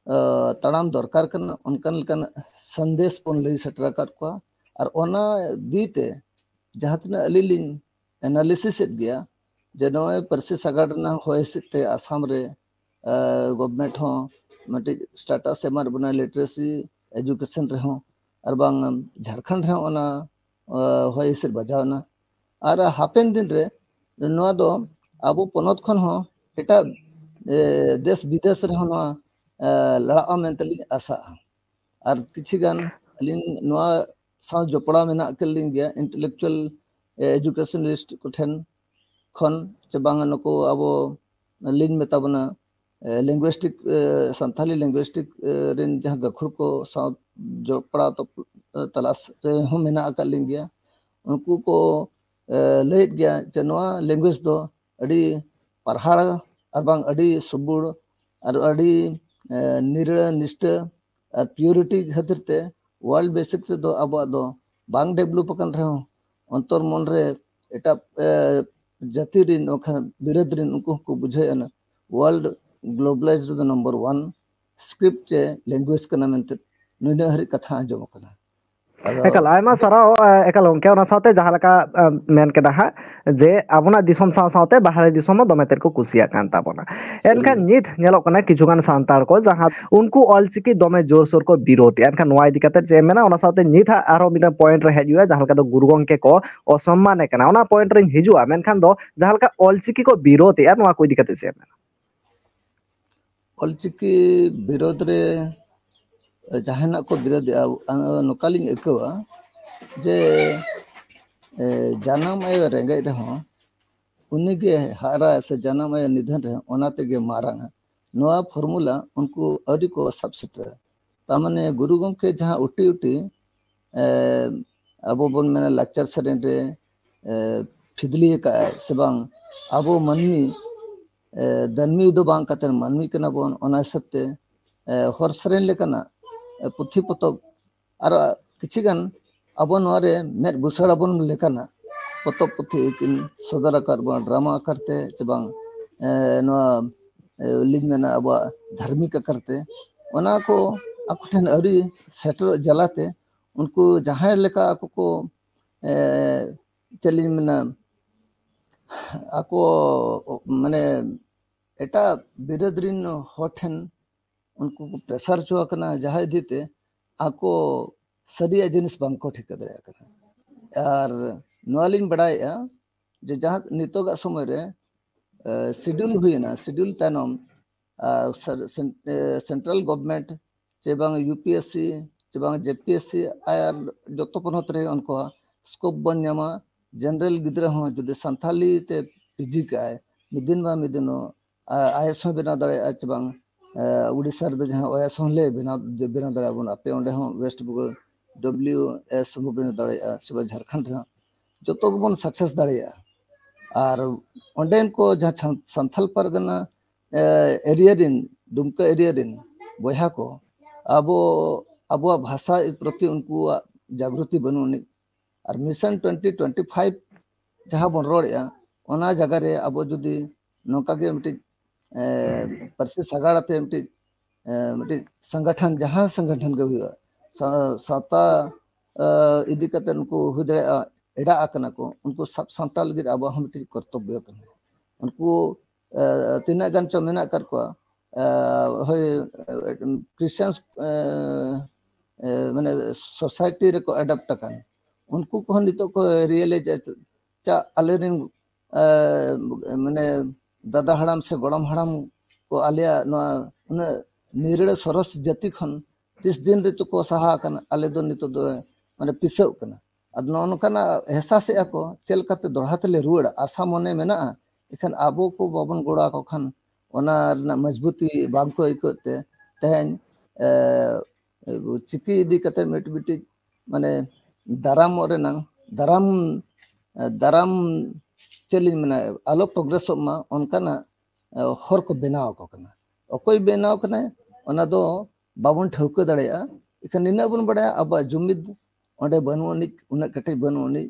ᱛᱟᱲᱟᱢ ᱫᱚᱨᱠᱟᱨ ᱠᱟᱱᱟ, ᱚᱱᱠᱟᱱ ᱞᱮᱠᱟᱱ ᱥᱟᱸᱫᱮᱥ ᱵᱚᱱ ᱞᱟᱹᱭ ᱥᱮᱴᱮᱨ ᱟᱠᱟᱫ ᱠᱚᱣᱟ᱾ ᱟᱨ ᱚᱱᱟ ᱫᱤ ᱛᱮ ᱡᱟᱦᱟᱸ ᱛᱤᱱᱟᱹᱜ ᱟᱹᱞᱤᱧ ᱞᱤᱧ ᱮᱱᱟᱞᱤᱥᱤᱥ ᱮᱫ ᱜᱮᱭᱟ ᱡᱮ ᱱᱚᱜᱼᱚᱭ ᱯᱟᱹᱨᱥᱤ ᱥᱟᱜᱟᱲ ᱨᱮᱱᱟᱜ ᱦᱚᱭ ᱦᱤᱸᱥᱤᱫ ᱛᱮ ᱟᱥᱟᱢ ᱨᱮ ᱜᱚᱵᱷᱢᱮᱱᱴ ᱦᱚᱸ ᱢᱤᱫᱴᱤᱡ ᱥᱴᱮᱴᱟᱥ ᱮᱢᱟᱫ ᱵᱚᱱᱟ ᱞᱤᱴᱟᱨᱮᱥᱤ ᱮᱡᱩᱠᱮᱥᱚᱱ ᱨᱮᱦᱚᱸ, ᱟᱨ ᱵᱟᱝ ᱡᱷᱟᱲᱠᱷᱚᱸᱰ ᱨᱮᱦᱚᱸ ᱚᱱᱟ ᱦᱚᱭ ᱦᱤᱸᱥᱤᱫ ᱵᱟᱡᱟᱣ ᱮᱱᱟ᱾ ᱟᱨ ᱦᱟᱯᱮᱱ ᱫᱤᱱ ᱨᱮ ᱱᱚᱣᱟ ᱫᱚ ᱟᱵᱚ ᱯᱚᱱᱚᱛ ᱠᱷᱚᱱ ᱦᱚᱸ ᱮᱴᱟᱜ ᱫᱮᱥ ᱵᱤᱫᱮᱥ ᱨᱮᱦᱚᱸ ᱱᱚᱣᱟ ᱞᱟᱲᱟᱜᱼᱟ ᱢᱮᱱᱛᱮ ᱞᱤᱧ ᱟᱥᱟᱜᱼᱟ᱾ ᱟᱨ ᱠᱤᱪᱷᱤ ᱜᱟᱱ ᱟᱹᱞᱤᱧ ᱱᱚᱣᱟ ᱥᱟᱶ ᱡᱚᱯᱲᱟᱣ ᱢᱮᱱᱟᱜ ᱟᱠᱟᱫ ᱞᱤᱧ ᱜᱮᱭᱟ, ᱤᱱᱴᱮᱞᱮᱠᱪᱩᱣᱟᱞ ᱮᱡᱩᱠᱮᱥᱚᱱᱟᱞᱤᱥᱴ ᱠᱚᱴᱷᱮᱱ ᱠᱷᱚᱱ, ᱪᱮ ᱵᱟᱝ ᱱᱩᱠᱩ ᱟᱵᱚ ᱞᱤᱧ ᱢᱮᱛᱟ ᱵᱚᱱᱟ ᱞᱤᱝᱜᱩᱭᱮᱥᱴᱤᱠ, ᱥᱟᱱᱛᱟᱞᱤ ᱞᱤᱝᱜᱩᱭᱮᱥᱴᱤᱠ ᱨᱮᱱ ᱡᱟᱦᱟᱸ ᱜᱟᱹᱠᱷᱩᱲ ᱠᱚ ᱥᱟᱶ ᱡᱚᱯᱲᱟᱣ ᱛᱚ-, ᱛᱟᱞᱟᱥ ᱨᱮᱦᱚᱸ ᱢᱮᱱᱟᱜ ᱟᱠᱟᱫ ᱞᱤᱧ ᱜᱮᱭᱟ᱾ ᱩᱱᱠᱩ ᱠᱚ ᱞᱟᱹᱭᱮᱫ ᱜᱮᱭᱟ ᱡᱮ ᱱᱚᱣᱟ ᱞᱮᱝᱜᱩᱭᱮᱡᱽ ᱫᱚ ᱟᱹᱰᱤ ᱯᱟᱨᱦᱟᱲ ᱟᱨ ᱵᱟᱝ ᱟᱹᱰᱤ ᱥᱩᱵᱩᱲ ᱟᱨ ᱟᱹᱰᱤ ᱱᱤᱨᱟᱹ ᱱᱤᱥᱴᱟᱹ ᱟᱨ ᱯᱤᱭᱩᱨᱤᱴᱤ ᱠᱷᱟᱹᱛᱤᱨ ᱛᱮ ᱣᱟᱨᱞᱰ ᱵᱮᱥᱤᱠ ᱛᱮᱫᱚ ᱟᱵᱚᱣᱟᱜ ᱫᱚ ᱵᱟᱝ ᱰᱮᱵᱷᱞᱚᱯ ᱟᱠᱟᱱ ᱨᱮᱦᱚᱸ, ᱚᱱᱛᱚᱨ ᱢᱚᱱ ᱨᱮ ᱮᱴᱟᱜ ᱡᱟᱹᱛᱤ ᱨᱮᱱ ᱵᱟᱠᱷᱟᱱ ᱵᱤᱨᱟᱹᱫ ᱨᱮᱱ ᱩᱱᱠᱩ ᱦᱚᱸᱠᱚ ᱵᱩᱡᱷᱟᱹᱣᱮᱫᱼᱟ ᱱᱟ ᱣᱟᱨᱞᱰ ᱜᱞᱳᱵᱟᱞᱟᱭᱤᱡᱽ ᱨᱮᱫᱚ ᱱᱚᱢᱵᱚᱨ ᱚᱣᱟᱱ ᱥᱠᱨᱤᱯᱴ ᱪᱮ ᱞᱮᱝᱜᱩᱭᱮᱡᱽ ᱠᱟᱱᱟ ᱢᱮᱱᱛᱮ ᱱᱩᱱᱟᱹᱜ ᱦᱟᱹᱨᱤᱡ ᱠᱟᱛᱷᱟ ᱟᱸᱡᱚᱢ ᱟᱠᱟᱱᱟ᱾ ᱟᱫᱚ ᱮᱠᱟᱞ, ᱟᱭᱢᱟ ᱥᱟᱨᱦᱟᱣ, ᱮ, ᱮᱠᱟᱞ ᱜᱚᱢᱠᱮ, ᱚᱱᱟ ᱥᱟᱶᱛᱮ ᱡᱟᱦᱟᱸ ᱞᱮᱠᱟ, ᱮ, ᱢᱮᱱ ᱠᱮᱫᱟ ᱦᱟᱸᱜ, ᱡᱮ ᱟᱵᱚᱱᱟᱜ ᱫᱤᱥᱚᱢ ᱥᱟᱶ ᱥᱟᱶᱛᱮ ᱵᱟᱦᱨᱮ ᱫᱤᱥᱚᱢ ᱦᱚᱸ ᱫᱚᱢᱮ ᱛᱮᱫ ᱠᱚ ᱠᱩᱥᱤᱭᱟᱜ ᱠᱟᱱ ᱛᱟᱵᱚᱱᱟ᱾ ᱮᱱᱠᱷᱟᱱ ᱥᱟᱹᱨᱤᱜᱮ᱾ ᱱᱤᱛ ᱧᱮᱞᱚᱜ ᱠᱟᱱᱟ ᱠᱤᱪᱷᱩ ᱜᱟᱱ ᱥᱟᱱᱛᱟᱲ ᱠᱚ ᱡᱟᱦᱟᱸ ᱩᱱᱠᱩ ᱚᱞᱪᱤᱠᱤ ᱫᱚᱢᱮ ᱡᱳᱨᱥᱳᱨ ᱠᱚ ᱵᱤᱨᱳᱫᱮᱜᱼᱟ᱾ ᱮᱱᱠᱷᱟᱱ ᱱᱚᱣᱟ ᱤᱫᱤ ᱠᱟᱛᱮ ᱪᱮᱫ ᱮᱢ ᱢᱮᱱᱟ? ᱚᱱᱟ ᱥᱟᱶᱛᱮ ᱱᱤᱛ ᱦᱟᱸᱜ ᱟᱨᱦᱚᱸ ᱢᱤᱫᱴᱟᱝ ᱯᱚᱭᱮᱱᱴ ᱨᱮ ᱦᱮᱡ ᱦᱩᱭᱩᱜᱼᱟ, ᱡᱟᱦᱟᱸ ᱞᱮᱠᱟ ᱫᱚ ᱜᱩᱨᱩ ᱜᱚᱢᱠᱮ ᱠᱚ ᱚᱥᱚᱢᱢᱟᱱᱮ ᱠᱟᱱᱟ᱾ ᱚᱱᱟ ᱯᱚᱭᱮᱱᱴ ᱨᱤᱧ ᱦᱤᱡᱩᱜᱼᱟ, ᱢᱮᱱᱠᱷᱟᱱ ᱫᱚ ᱡᱟᱦᱟᱸ ᱞᱮᱠᱟ ᱚᱞᱪᱤᱠᱤ ᱠᱚ ᱵᱤᱨᱳᱫᱮᱜᱼᱟ, ᱱᱚᱣᱟ ᱠᱚ ᱤᱫᱤ ᱠᱟᱛᱮ ᱪᱮᱫ ᱮᱢ ᱢᱮᱱᱟ? ᱚᱞᱪᱤᱠᱤ ᱵᱤᱨᱳᱫᱷ ᱨᱮ ᱡᱟᱦᱟᱱᱟᱜ ᱠᱚ ᱵᱤᱨᱳᱫᱮᱜᱼᱟ, ᱱᱚᱝᱠᱟᱞᱤᱧ ᱟᱹᱭᱠᱟᱹᱣᱟ ᱡᱮ ᱡᱟᱱᱟᱢ ᱟᱭᱳ ᱨᱮᱸᱜᱮᱡ ᱨᱮᱦᱚᱸ ᱩᱱᱤᱜᱮ ᱦᱟᱨᱟ ᱥᱮ ᱡᱟᱱᱟᱢ ᱟᱭᱳ ᱱᱤᱫᱷᱟᱹᱱ ᱨᱮᱦᱚᱸ ᱚᱱᱟ ᱛᱮᱜᱮ ᱢᱟᱨᱟᱝᱟ᱾ ᱱᱚᱣᱟ ᱯᱷᱚᱨᱢᱩᱞᱟ ᱩᱱᱠᱩ ᱟᱹᱣᱨᱤ ᱠᱚ ᱥᱟᱵ ᱥᱮᱴᱮᱨᱟ᱾ ᱛᱟᱨ ᱢᱟᱱᱮ ᱜᱩᱨᱩ ᱜᱚᱢᱠᱮ ᱡᱟᱦᱟᱸ ᱩᱴᱤ ᱩᱴᱤ ᱟᱵᱚ ᱵᱚᱱ ᱢᱮᱱᱟ ᱞᱟᱠᱪᱟᱨ ᱥᱮᱨᱮᱧ ᱨᱮ ᱯᱷᱤᱫᱽᱞᱤ ᱟᱠᱟᱫᱼᱟᱭ ᱥᱮ ᱵᱟᱝ, ᱟᱵᱚ ᱢᱟᱹᱱᱢᱤ ᱫᱟᱹᱱᱢᱤ ᱫᱚ ᱵᱟᱝ ᱠᱟᱛᱮ ᱢᱟᱹᱱᱢᱤ ᱠᱟᱱᱟ ᱵᱚᱱ, ᱚᱱᱟ ᱦᱤᱥᱟᱹᱵ ᱛᱮ ᱦᱚᱨ ᱥᱮᱨᱮᱧ ᱞᱮᱠᱟᱱᱟᱜ ᱯᱩᱛᱷᱤ ᱯᱚᱛᱚᱵ ᱟᱨ ᱠᱤᱪᱷᱤ ᱜᱟᱱ ᱟᱵᱚ ᱱᱚᱣᱟ ᱨᱮ ᱢᱮᱫ ᱵᱩᱥᱟᱹᱲ ᱟᱵᱚᱱ ᱞᱮᱠᱟᱱᱟᱜ ᱯᱚᱛᱚᱵ ᱯᱩᱛᱷᱤ ᱠᱤᱱ ᱥᱚᱫᱚᱨ ᱟᱠᱟᱫ ᱵᱚᱱᱟ, ᱰᱨᱟᱢᱟ ᱟᱠᱟᱨ ᱛᱮ ᱪᱮ ᱵᱟᱝ ᱱᱚᱣᱟ ᱞᱤᱧ ᱢᱮᱱᱟ ᱟᱵᱚᱣᱟᱜ ᱫᱷᱟᱨᱢᱤᱠ ᱟᱠᱟᱨ ᱛᱮ, ᱚᱱᱟ ᱠᱚ ᱟᱠᱚ ᱴᱷᱮᱱ ᱟᱹᱣᱨᱤ ᱥᱮᱴᱮᱨᱚᱜ ᱡᱟᱞᱟᱛᱮ ᱩᱱᱠᱩ ᱡᱟᱦᱟᱸᱭ ᱞᱮᱠᱟ ᱟᱠᱚ ᱠᱚ ᱪᱮᱫ ᱞᱤᱧ ᱢᱮᱱᱟ, ᱟᱠᱚ ᱢᱟᱱᱮ ᱮᱴᱟᱜ ᱵᱤᱨᱟᱹᱫ ᱨᱤᱱ ᱦᱚᱲ ᱴᱷᱮᱱ ᱩᱱᱠᱩ ᱠᱚ ᱯᱨᱮᱥᱟᱨ ᱦᱚᱪᱚ ᱟᱠᱟᱱᱟ, ᱡᱟᱦᱟᱸ ᱤᱫᱤ ᱛᱮ ᱟᱠᱚ ᱥᱟᱹᱨᱤᱭᱟᱜ ᱡᱤᱱᱤᱥ ᱵᱟᱝ ᱠᱚ ᱴᱷᱤᱠᱟᱹ ᱫᱟᱲᱮᱭᱟᱜ ᱠᱟᱱᱟ᱾ ᱟᱨ ᱱᱚᱣᱟ ᱞᱤᱧ ᱵᱟᱲᱟᱭᱮᱫᱼᱟ ᱡᱮ ᱡᱟᱦᱟᱸ ᱱᱤᱛᱚᱜᱟᱜ ᱥᱚᱢᱚᱭ ᱨᱮ ᱥᱤᱰᱩᱞ ᱦᱩᱭᱮᱱᱟ, ᱥᱤᱰᱩᱞ ᱛᱟᱭᱱᱚᱢ ᱥᱮᱱᱴᱨᱟᱞ ᱜᱚᱵᱷᱢᱮᱱᱴ ᱪᱮ ᱵᱟᱝ ᱭᱩ ᱯᱤ ᱮᱥ ᱥᱤ ᱪᱮ ᱵᱟᱝ ᱡᱮ ᱯᱤ ᱮᱥ ᱥᱤ ᱟᱨ ᱡᱚᱛᱚ ᱯᱚᱱᱚᱛ ᱨᱮ ᱩᱱᱠᱩᱣᱟᱜ ᱥᱠᱳᱯ ᱵᱚᱱ ᱧᱟᱢᱟ᱾ ᱡᱮᱱᱟᱨᱮᱞ ᱜᱤᱫᱽᱨᱟᱹ ᱦᱚᱸ ᱡᱩᱫᱤ ᱥᱟᱱᱛᱷᱟᱞᱤ ᱛᱮ ᱯᱤ ᱡᱤ ᱠᱟᱜᱼᱟᱭ, ᱢᱤᱫ ᱫᱤᱱ ᱵᱟᱝ ᱢᱤᱫ ᱫᱤᱱ ᱟᱭ ᱮᱥ ᱦᱚᱸᱭ ᱵᱮᱱᱟᱣ ᱫᱟᱲᱮᱭᱟᱜᱼᱟ ᱪᱮ ᱵᱟᱝ, ᱩᱲᱤᱥᱥᱟ ᱨᱮᱫᱚ ᱡᱟᱦᱟᱸ ᱟᱭ ᱮᱥ ᱦᱚᱸ ᱞᱮ ᱵᱮᱱᱟᱣ ᱵᱮᱱᱟᱣ ᱫᱟᱲᱮᱭᱟᱜᱼᱟ ᱵᱚᱱ, ᱟᱯᱮ ᱚᱸᱰᱮ ᱦᱚᱸ ᱣᱮᱥᱴ ᱵᱮᱝᱜᱚᱞ ᱰᱟᱵᱽᱞᱤᱭᱩ ᱮᱥ ᱦᱚᱸ ᱵᱮᱱᱟᱣ ᱫᱟᱲᱮᱭᱟᱜᱼᱟ ᱪᱮ ᱵᱟᱝ, ᱡᱷᱟᱲᱠᱷᱚᱸᱰ ᱨᱮᱦᱚᱸ ᱡᱚᱛᱚ ᱜᱮᱵᱚᱱ ᱥᱟᱠᱥᱮᱥ ᱫᱟᱲᱮᱭᱟᱜᱼᱟ᱾ ᱟᱨ ᱚᱸᱰᱮᱱ ᱠᱚ ᱡᱟᱦᱟᱸ ᱥᱟᱱᱛᱷᱟᱞ ᱯᱟᱨᱜᱟᱱᱟ ᱮᱨᱤᱭᱟ ᱨᱤᱱ, ᱰᱩᱢᱠᱟ ᱮᱨᱤᱭᱟ ᱨᱤᱱ ᱵᱚᱭᱦᱟ ᱠᱚ ᱟᱵᱚ ᱟᱵᱚᱣᱟᱜ ᱵᱷᱟᱥᱟ ᱯᱨᱚᱛᱤ ᱩᱱᱠᱩᱣᱟᱜ ᱡᱟᱜᱽᱨᱚᱛᱤ ᱵᱟᱹᱱᱩᱜ ᱟᱹᱱᱤᱡ᱾ ᱟᱨ ᱢᱤᱥᱚᱱ ᱴᱩᱭᱮᱱᱴᱤ ᱴᱩᱭᱮᱱᱴᱤ ᱯᱷᱟᱭᱤᱵᱷ ᱡᱟᱦᱟᱸ ᱵᱚᱱ ᱨᱚᱲᱮᱫᱼᱟ, ᱚᱱᱟ ᱡᱟᱭᱜᱟ ᱨᱮ ᱟᱵᱚ ᱡᱩᱫᱤ ᱱᱚᱝᱠᱟ ᱜᱮ ᱢᱤᱫᱴᱤᱡ ᱯᱟᱹᱨᱥᱤ ᱥᱟᱜᱟᱲ ᱟᱛᱮ ᱢᱤᱫᱴᱤᱡ ᱢᱤᱫᱴᱤᱡ ᱥᱚᱝᱜᱚᱴᱷᱚᱱ, ᱡᱟᱦᱟᱸ ᱥᱚᱝᱜᱚᱴᱷᱚᱱ ᱜᱮ ᱦᱩᱭᱩᱜᱼᱟ, ᱥᱟᱶᱛᱟ ᱤᱫᱤ ᱠᱟᱛᱮ ᱩᱱᱠᱩ ᱦᱩᱭ ᱫᱟᱲᱮᱭᱟᱜᱼᱟ ᱮᱲᱟᱜ ᱟᱠᱟᱱᱟ ᱠᱚ, ᱩᱱᱠᱩ ᱥᱟᱵ ᱥᱟᱢᱴᱟᱣ ᱞᱟᱹᱜᱤᱫ ᱟᱵᱚᱣᱟᱜ ᱦᱚᱸ ᱢᱤᱫᱴᱤᱡ ᱠᱚᱨᱛᱚᱵᱵᱚ ᱠᱟᱱᱟ᱾ ᱩᱱᱠᱩ ᱛᱤᱱᱟᱹᱜ ᱜᱟᱱ ᱪᱚ ᱢᱮᱱᱟᱜ ᱟᱠᱟᱫ ᱠᱚᱣᱟ, ᱦᱳᱭ, ᱠᱨᱤᱥᱪᱟᱱ ᱢᱟᱱᱮ ᱥᱳᱥᱟᱭᱴᱤ ᱨᱮᱠᱚ ᱮᱰᱟᱯᱴ ᱟᱠᱟᱱ, ᱩᱱᱠᱩ ᱠᱚᱦᱚᱸ ᱱᱤᱛᱚᱜ ᱠᱚ ᱨᱤᱭᱮᱞᱟᱭᱤᱡ ᱪᱟ ᱟᱞᱮᱨᱮᱱ ᱢᱟᱱᱮ ᱫᱟᱫᱟ ᱦᱟᱲᱟᱢ ᱥᱮ ᱜᱚᱲᱚᱢ ᱦᱟᱲᱟᱢ ᱠᱚ ᱟᱞᱮᱭᱟᱜ ᱱᱚᱣᱟ ᱩᱱᱟᱹᱜ ᱱᱤᱨᱟᱹᱲ ᱥᱚᱨᱚᱥ ᱡᱟᱹᱛᱤ ᱠᱷᱚᱱ ᱛᱤᱥ ᱫᱤᱱ ᱨᱮᱪᱚ ᱠᱚ ᱥᱟᱦᱟ ᱟᱠᱟᱱᱟ, ᱟᱞᱮ ᱫᱚ ᱱᱤᱛᱚᱜ ᱫᱚ ᱢᱟᱱᱮ ᱯᱤᱥᱟᱹᱜ ᱠᱟᱱᱟ᱾ ᱟᱫᱚ ᱱᱚᱜᱼᱚ ᱱᱚᱝᱠᱟᱱᱟᱜ ᱮᱦᱥᱟᱥᱮᱜᱼᱟ ᱠᱚ, ᱪᱮᱫ ᱞᱮᱠᱟᱛᱮ ᱫᱚᱦᱲᱟ ᱛᱮᱞᱮ ᱨᱩᱣᱟᱹᱲᱟ, ᱟᱥᱟ ᱢᱚᱱᱮ ᱢᱮᱱᱟᱜᱼᱟ, ᱮᱱᱠᱷᱟᱱ ᱟᱵᱚ ᱠᱚ ᱵᱟᱵᱚᱱ ᱜᱚᱲᱚ ᱟᱠᱚ ᱠᱷᱟᱱ ᱚᱱᱟ ᱨᱮᱱᱟᱜ ᱢᱚᱡᱽᱵᱩᱛᱤ ᱵᱟᱝ ᱠᱚ ᱟᱹᱭᱠᱟᱹᱣ ᱛᱮ ᱛᱮᱦᱮᱧ, ᱮ, ᱪᱤᱠᱤ ᱤᱫᱤ ᱠᱟᱛᱮ ᱢᱤᱫ ᱢᱤᱫᱴᱤᱡ ᱢᱟᱱᱮ ᱫᱟᱨᱟᱢᱚᱜ ᱨᱮᱱᱟᱝ, ᱫᱟᱨᱟᱢ, ᱮ, ᱫᱟᱨᱟᱢ ᱪᱮᱫ ᱞᱤᱧ ᱢᱮᱱᱟ, ᱟᱞᱚ ᱯᱨᱳᱜᱨᱮᱥᱚᱜ ᱢᱟ, ᱚᱱᱠᱟᱱᱟᱜ, ᱮ, ᱦᱚᱨ ᱠᱚ ᱵᱮᱱᱟᱣ ᱟᱠᱚ ᱠᱟᱱᱟ᱾ ᱚᱠᱚᱭ ᱵᱮᱱᱟᱣ ᱠᱟᱱᱟᱭ, ᱚᱱᱟ ᱫᱚ ᱵᱟᱵᱚᱱ ᱴᱷᱟᱹᱣᱠᱟᱹ ᱫᱟᱲᱮᱭᱟᱜᱼᱟ᱾ ᱮᱱᱠᱷᱟᱱ ᱱᱤᱱᱟᱹᱜ ᱵᱚᱱ ᱵᱟᱲᱟᱭᱟ, ᱟᱵᱚᱣᱟᱜ ᱡᱩᱢᱤᱫ ᱚᱸᱰᱮ ᱵᱟᱹᱱᱩᱜ ᱟᱹᱱᱤᱡ, ᱩᱱᱟᱹᱜ ᱠᱮᱴᱮᱡ ᱵᱟᱹᱱᱩᱜ ᱟᱹᱱᱤᱡ,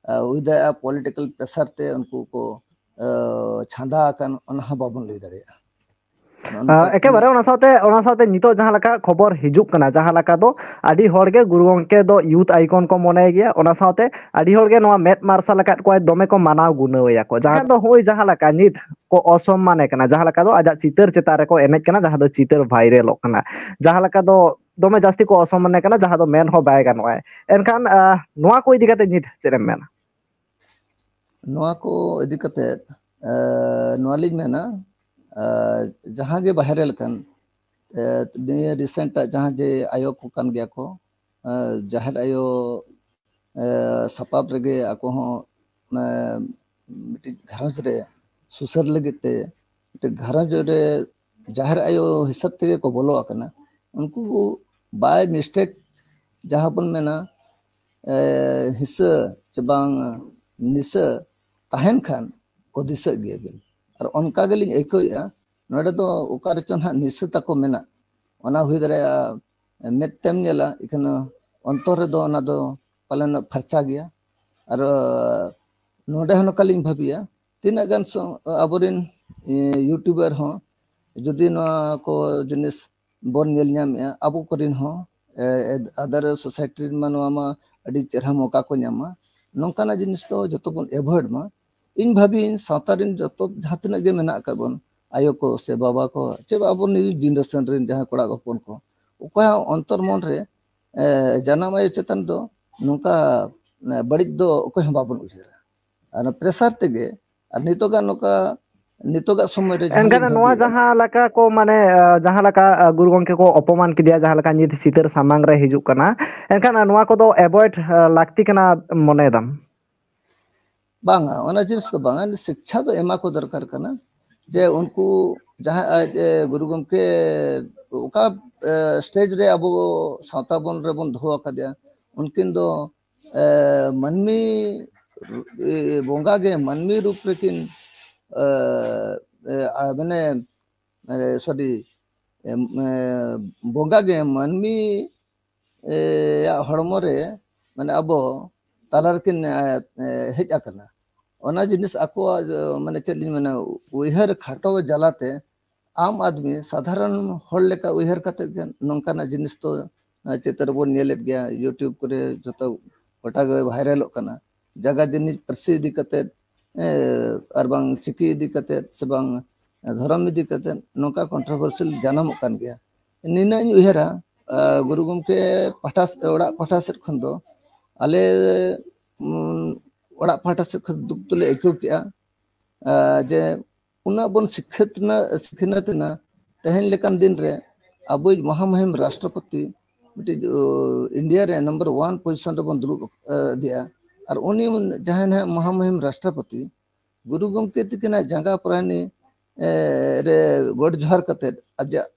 ᱟ, ᱩᱭᱫᱟ ᱯᱚᱞᱤᱴᱤᱠᱟᱞ ᱯᱨᱮᱥᱟᱨ ᱛᱮ ᱩᱱᱠᱩ ᱠᱚ, ᱟ, ᱪᱷᱟᱸᱫᱟ ᱟᱠᱟᱱ, ᱚᱱᱟ ᱦᱚᱸ ᱵᱟᱵᱚᱱ ᱞᱟᱹᱭ ᱫᱟᱲᱮᱭᱟᱜᱼᱟ᱾ ᱱᱚᱜᱼᱚ ᱱᱚᱝᱠᱟ ᱮᱠᱮᱵᱟᱨᱮ ᱢᱟᱱᱮ ᱚᱱᱟ ᱥᱟᱶᱛᱮ, ᱚᱱᱟ ᱥᱟᱶᱛᱮ ᱱᱤᱛᱚᱜ ᱡᱟᱦᱟᱸ ᱞᱮᱠᱟ ᱠᱷᱚᱵᱚᱨ ᱦᱤᱡᱩᱜ ᱠᱟᱱᱟ, ᱡᱟᱦᱟᱸ ᱞᱮᱠᱟ ᱫᱚ ᱟᱹᱰᱤ ᱦᱚᱲ ᱜᱮ ᱜᱩᱨᱩ ᱜᱚᱢᱠᱮ ᱫᱚ ᱭᱩᱛᱷ ᱟᱭᱠᱚᱱ ᱠᱚ ᱢᱚᱱᱮᱭ ᱜᱮᱭᱟ, ᱚᱱᱟ ᱥᱟᱶᱛᱮ ᱟᱹᱰᱤ ᱦᱚᱲ ᱜᱮ ᱱᱚᱣᱟ ᱢᱮᱫ ᱢᱟᱨᱥᱟᱞ ᱟᱠᱟᱫ ᱠᱚᱣᱟᱭ, ᱫᱚᱢᱮ ᱠᱚ ᱢᱟᱱᱟᱣ ᱜᱩᱱᱟᱹᱣ ᱮᱭᱟ ᱠᱚ᱾ ᱡᱟᱦᱟᱸ ᱫᱚ ᱦᱚᱸᱜᱼᱚᱭ ᱡᱟᱦᱟᱸ ᱞᱮᱠᱟ ᱱᱤᱛ ᱠᱚ ᱚᱥᱚᱢᱢᱟᱱᱮ ᱠᱟᱱᱟ, ᱡᱟᱦᱟᱸ ᱞᱮᱠᱟ ᱫᱚ ᱟᱡᱟᱜ ᱪᱤᱛᱟᱹᱨ ᱪᱮᱛᱟᱱ ᱨᱮᱠᱚ ᱮᱱᱮᱡ ᱠᱟᱱᱟ, ᱡᱟᱦᱟᱸ ᱫᱚ ᱪᱤᱛᱟᱹᱨ ᱵᱷᱟᱭᱨᱟᱞᱚᱜ ᱠᱟᱱᱟ, ᱡᱟᱦᱟᱸ ᱞᱮᱠᱟ ᱫᱚ ᱫᱚᱢᱮ ᱡᱟᱹᱥᱛᱤ ᱠᱚ ᱚᱥᱚᱢᱢᱟᱱᱮ ᱠᱟᱱᱟ, ᱡᱟᱦᱟᱸ ᱫᱚ ᱢᱮᱱ ᱦᱚᱸ ᱵᱟᱭ ᱜᱟᱱᱚᱜᱼᱟ᱾ ᱮᱱᱠᱷᱟᱱ, ᱟᱦ, ᱱᱚᱣᱟ ᱠᱚ ᱤᱫᱤ ᱠᱟᱛᱮ ᱱᱤᱛ ᱪᱮᱫ ᱮᱢ ᱢᱮᱱᱟ? ᱱᱚᱣᱟ ᱠᱚ ᱤᱫᱤ ᱠᱟᱛᱮ, ᱮ, ᱱᱚᱣᱟ ᱞᱤᱧ ᱢᱮᱱᱟ, ᱮ, ᱡᱟᱦᱟᱸ ᱜᱮ ᱵᱷᱟᱭᱨᱟᱞ ᱠᱟᱱ, ᱮ, ᱱᱤᱭᱟᱹ ᱨᱤᱥᱮᱱᱴ ᱟᱜ ᱡᱟᱦᱟᱸ ᱡᱮ ᱟᱭᱳ ᱠᱚ ᱠᱟᱱ ᱜᱮᱭᱟ ᱠᱚ, ᱮ, ᱡᱟᱦᱮᱨ ᱟᱭᱳ, ᱮ, ᱥᱟᱯᱟᱵ ᱨᱮᱜᱮ ᱟᱠᱚ ᱦᱚᱸ, ᱮ, ᱢᱤᱫᱴᱤᱡ ᱜᱷᱟᱨᱚᱸᱡᱽ ᱨᱮ ᱥᱩᱥᱟᱹᱨ ᱞᱟᱹᱜᱤᱫ ᱛᱮ ᱢᱤᱫᱴᱤᱡ ᱜᱷᱟᱨᱚᱸᱡᱽ ᱨᱮ ᱡᱟᱦᱮᱨ ᱟᱭᱳ ᱦᱤᱥᱟᱹᱵ ᱛᱮᱜᱮ ᱠᱚ ᱵᱚᱞᱚ ᱟᱠᱟᱱᱟ᱾ ᱩᱱᱠᱩ by mistake ᱡᱟᱦᱟᱸ ᱵᱚᱱ ᱢᱮᱱᱟ, ᱮ, ᱦᱤᱥᱟᱹ ᱪᱮ ᱵᱟᱝ ᱱᱤᱥᱟᱹ ᱛᱟᱦᱮᱱ ᱠᱷᱟᱱ ᱠᱚ ᱫᱤᱥᱟᱹᱜ ᱜᱮᱭᱟ ᱵᱤᱱ᱾ ᱟᱨ ᱚᱱᱠᱟ ᱜᱮᱞᱤᱧ ᱟᱹᱭᱠᱟᱹᱣᱮᱫᱼᱟ, ᱱᱚᱰᱮ ᱫᱚ ᱚᱠᱟ ᱨᱮᱪᱚ ᱱᱟᱦᱟᱜ ᱱᱤᱥᱟᱹ ᱛᱟᱠᱚ ᱢᱮᱱᱟᱜ, ᱚᱱᱟ ᱦᱩᱭ ᱫᱟᱲᱮᱭᱟᱜᱼᱟ ᱢᱮᱫ ᱛᱮᱢ ᱧᱮᱞᱟ, ᱤᱠᱷᱟᱹᱱ ᱚᱱᱛᱚᱨ ᱨᱮᱫᱚ ᱚᱱᱟ ᱫᱚ ᱯᱟᱞᱮᱱ ᱯᱷᱟᱨᱪᱟ ᱜᱮᱭᱟ᱾ ᱟᱨ, ᱮ, ᱱᱚᱰᱮ ᱦᱚᱸ ᱱᱚᱝᱠᱟ ᱞᱤᱧ ᱵᱷᱟᱹᱵᱤᱭᱟ, ᱛᱤᱱᱟᱹᱜ ᱜᱟᱱ ᱥᱚ-, ᱟᱵᱚᱨᱮᱱ, ᱮ, ᱭᱩᱴᱩᱵᱟᱨ ᱦᱚᱸ ᱡᱩᱫᱤ ᱱᱚᱣᱟ ᱠᱚ ᱡᱤᱱᱤᱥ ᱵᱚᱱ ᱧᱮᱞ ᱧᱟᱢᱮᱜᱼᱟ, ᱟᱵᱚ ᱠᱚᱨᱮᱱ ᱦᱚᱸ, ᱮ, ᱮ, other society ᱨᱮᱱ ᱢᱟ ᱱᱚᱣᱟ ᱢᱟ ᱟᱹᱰᱤ ᱪᱮᱦᱨᱟ ᱢᱚᱠᱟ ᱠᱚ ᱧᱟᱢᱟ᱾ ᱱᱚᱝᱠᱟᱱᱟᱜ ᱡᱤᱱᱤᱥ ᱫᱚ ᱡᱚᱛᱚ ᱵᱚᱱ avoid ᱢᱟ᱾ ᱤᱧ ᱵᱷᱟᱹᱵᱤᱭᱟᱹᱧ ᱥᱟᱶᱛᱟ ᱨᱮᱱ ᱡᱚᱛᱚ ᱡᱟᱦᱟᱸ ᱛᱤᱱᱟᱹᱜ ᱜᱮ ᱢᱮᱱᱟᱜ ᱟᱠᱟᱫ ᱵᱚᱱ, ᱟᱭᱳ ᱠᱚ ᱥᱮ ᱵᱟᱵᱟ ᱠᱚ, ᱪᱮ ᱟᱵᱚ new generation ᱨᱮᱱ ᱡᱟᱦᱟᱸᱭ ᱠᱚᱲᱟ ᱦᱚᱯᱚᱱ ᱠᱚ, ᱚᱠᱚᱭᱟᱜ ᱚᱱᱛᱚᱨ ᱢᱚᱱ ᱨᱮ, ᱮ, ᱡᱟᱱᱟᱢ ᱟᱭᱳ ᱪᱮᱛᱟᱱ ᱫᱚ ᱱᱚᱝᱠᱟ, ᱮ, ᱵᱟᱹᱲᱤᱡ ᱫᱚ ᱚᱠᱚᱭ ᱦᱚᱸ ᱵᱟᱵᱚᱱ ᱩᱭᱦᱟᱹᱨᱟ᱾ ᱟᱨ ᱚᱱᱟ pressure ᱛᱮᱜᱮ, ᱟᱨ ᱱᱤᱛᱚᱜᱟᱜ ᱱᱚᱝᱠᱟ, ᱱᱤᱛᱚᱜᱟᱜ ᱥᱚᱢᱚᱭ ᱨᱮ ᱡᱟᱦᱟᱸ ᱮᱱᱠᱷᱟᱱ ᱞᱤᱧ ᱱᱚᱣᱟ ᱵᱷᱟᱹᱵᱤᱭᱮᱫᱟ᱾ ᱡᱟᱦᱟᱸ ᱞᱮᱠᱟ ᱠᱚ ᱢᱟᱱᱮ ᱟᱸ, ᱡᱟᱦᱟᱸ ᱞᱮᱠᱟ ᱟᱸ, ᱜᱩᱨᱩ ᱜᱚᱢᱠᱮ ᱠᱚ ᱚᱯᱚᱢᱟᱱ ᱠᱮᱫᱮᱭᱟ, ᱡᱟᱦᱟᱸ ᱞᱮᱠᱟ ᱱᱤᱛ ᱪᱤᱛᱟᱹᱨ ᱥᱟᱢᱟᱝ ᱨᱮ ᱦᱤᱡᱩᱜ ᱠᱟᱱᱟ, ᱮᱱᱠᱷᱟᱱ ᱟᱸ, ᱱᱚᱣᱟ ᱠᱚᱫᱚ ᱮᱵᱷᱚᱭᱮᱰ ᱞᱟᱹᱠᱛᱤ ᱠᱟᱱᱟ ᱢᱚᱱᱮᱭᱮᱫᱟᱢ? ᱵᱟᱝᱟ, ᱚᱱᱟ ᱡᱤᱱᱤᱥ ᱫᱚ ᱵᱟᱝᱟ, ᱥᱤᱠᱪᱷᱟ ᱫᱚ ᱮᱢᱟ ᱠᱚ ᱫᱚᱨᱠᱟᱨ ᱠᱟᱱᱟ᱾ ᱡᱮ ᱩᱱᱠᱩ ᱡᱟᱦᱟᱸ ᱟᱡ, ᱮ, ᱜᱩᱨᱩ ᱜᱚᱢᱠᱮ ᱚᱠᱟ, ᱮ, ᱥᱴᱮᱡᱽ ᱨᱮ ᱟᱵᱚ ᱥᱟᱶᱛᱟ ᱵᱚᱱ ᱨᱮᱵᱚᱱ ᱫᱚᱦᱚ ᱟᱠᱟᱫᱮᱭᱟ, ᱩᱱᱠᱤᱱ ᱫᱚ, ᱮ, ᱢᱟᱹᱱᱢᱤ, ᱮ, ᱵᱚᱸᱜᱟ ᱜᱮ ᱢᱟᱹᱱᱢᱤ ᱨᱩᱯ ᱨᱮᱠᱤᱱ, ᱮ, ᱮ, ᱟ, ᱢᱟᱱᱮ, ᱮ, ᱥᱚᱨᱤ, ᱮ, ᱮ, ᱵᱚᱸᱜᱟ ᱜᱮ ᱢᱟᱹᱱᱢᱤ ᱮ, ᱭᱟᱜ ᱦᱚᱲᱢᱚ ᱨᱮ, ᱢᱟᱱᱮ, ᱟᱵᱚ ᱛᱟᱞᱟ ᱨᱮᱠᱤᱱ, ᱮ, ᱮ, ᱦᱮᱡ ᱟᱠᱟᱱᱟ᱾ ᱚᱱᱟ ᱡᱤᱱᱤᱥ ᱟᱠᱚᱣᱟᱜ, ᱮ, ᱢᱟᱱᱮ, ᱪᱮᱫ ᱞᱤᱧ ᱢᱮᱱᱟ, ᱩᱭᱦᱟᱹᱨ ᱠᱷᱟᱴᱚ ᱡᱟᱞᱟᱛᱮ ᱟᱢ ᱟᱫᱢᱤ, ᱥᱟᱫᱷᱟᱨᱚᱱ ᱦᱚᱲ ᱞᱮᱠᱟ ᱩᱭᱦᱟᱹᱨ ᱠᱟᱛᱮᱫ ᱜᱮ ᱱᱚᱝᱠᱟᱱᱟᱜ ᱡᱤᱱᱤᱥ ᱫᱚ, ᱮ, ᱪᱤᱛᱟᱹᱨ ᱵᱚᱱ ᱧᱮᱞᱮᱫ ᱜᱮᱭᱟ, YouTube ᱠᱚᱨᱮ ᱡᱚᱛᱚ ᱜᱚᱴᱟ ᱜᱮ ᱵᱷᱟᱭᱨᱟᱞᱚᱜ ᱠᱟᱱᱟ᱾ ᱡᱟᱭᱜᱟ ᱡᱟᱹᱱᱤᱡ ᱯᱟᱹᱨᱥᱤ ᱤᱫᱤ ᱠᱟᱛᱮᱫ, ᱮ, ᱟᱨ ᱵᱟᱝ ᱪᱤᱠᱤ ᱤᱫᱤ ᱠᱟᱛᱮᱫ ᱥᱮ ᱵᱟᱝ ᱫᱷᱚᱨᱚᱢ ᱤᱫᱤ ᱠᱟᱛᱮᱫ ᱱᱚᱝᱠᱟ ᱠᱚᱱᱴᱨᱳᱵᱷᱟᱨᱥᱤ ᱡᱟᱱᱟᱢᱚᱜ ᱠᱟᱱ ᱜᱮᱭᱟ᱾ ᱱᱤᱱᱟᱹᱜ ᱤᱧ ᱩᱭᱦᱟᱹᱨᱟ, ᱟ, ᱜᱩᱨᱩ ᱜᱚᱢᱠᱮ ᱯᱟᱦᱴᱟ ᱥᱮ-, ᱚᱲᱟᱜ ᱯᱟᱦᱴᱟ ᱥᱮᱫ ᱠᱷᱚᱱ ᱫᱚ ᱟᱞᱮ, ᱩᱢ, ᱚᱲᱟᱜ ᱯᱟᱦᱴᱟ ᱥᱮᱫ ᱠᱷᱚᱱ ᱫᱩᱠ ᱫᱚᱞᱮ ᱟᱹᱭᱠᱟᱹᱣ ᱠᱮᱜᱼᱟ, ᱟ, ᱡᱮ ᱩᱱᱟᱹᱜ ᱵᱚᱱ ᱥᱤᱠᱷᱱᱟᱹᱛ ᱮᱱᱟ, ᱥᱤᱠᱷᱱᱟᱹᱛ ᱮᱱᱟ, ᱛᱮᱦᱮᱧ ᱞᱮᱠᱟᱱ ᱫᱤᱱ ᱨᱮ ᱟᱵᱚᱭᱤᱡ ᱢᱚᱦᱟᱢᱩᱦᱤᱢ ᱨᱟᱥᱴᱨᱚᱯᱚᱛᱤ ᱢᱤᱫᱴᱤᱡ, ᱚ, ᱤᱱᱰᱤᱭᱟ ᱨᱮ ᱱᱟᱢᱵᱟᱨ ᱚᱣᱟᱱ ᱯᱚᱡᱤᱥᱚᱱ ᱨᱮᱵᱚᱱ ᱫᱩᱲᱩᱵ, ᱮ, ᱤᱫᱤᱭᱟ᱾ ᱟᱨ ᱩᱱᱤ ᱡᱟᱦᱟᱸᱭ ᱱᱟᱦᱟᱜ ᱢᱚᱦᱟᱢᱩᱦᱤᱢ ᱨᱟᱥᱴᱨᱚᱯᱚᱛᱤ, ᱜᱩᱨᱩ ᱜᱚᱢᱠᱮ ᱛᱤᱠᱤᱱᱟᱜ ᱡᱟᱸᱜᱟ ᱯᱟᱨᱟᱱᱤ, ᱮ, ᱨᱮ ᱜᱚᱰ ᱡᱚᱦᱟᱨ ᱠᱟᱛᱮᱫ ᱟᱡᱟᱜ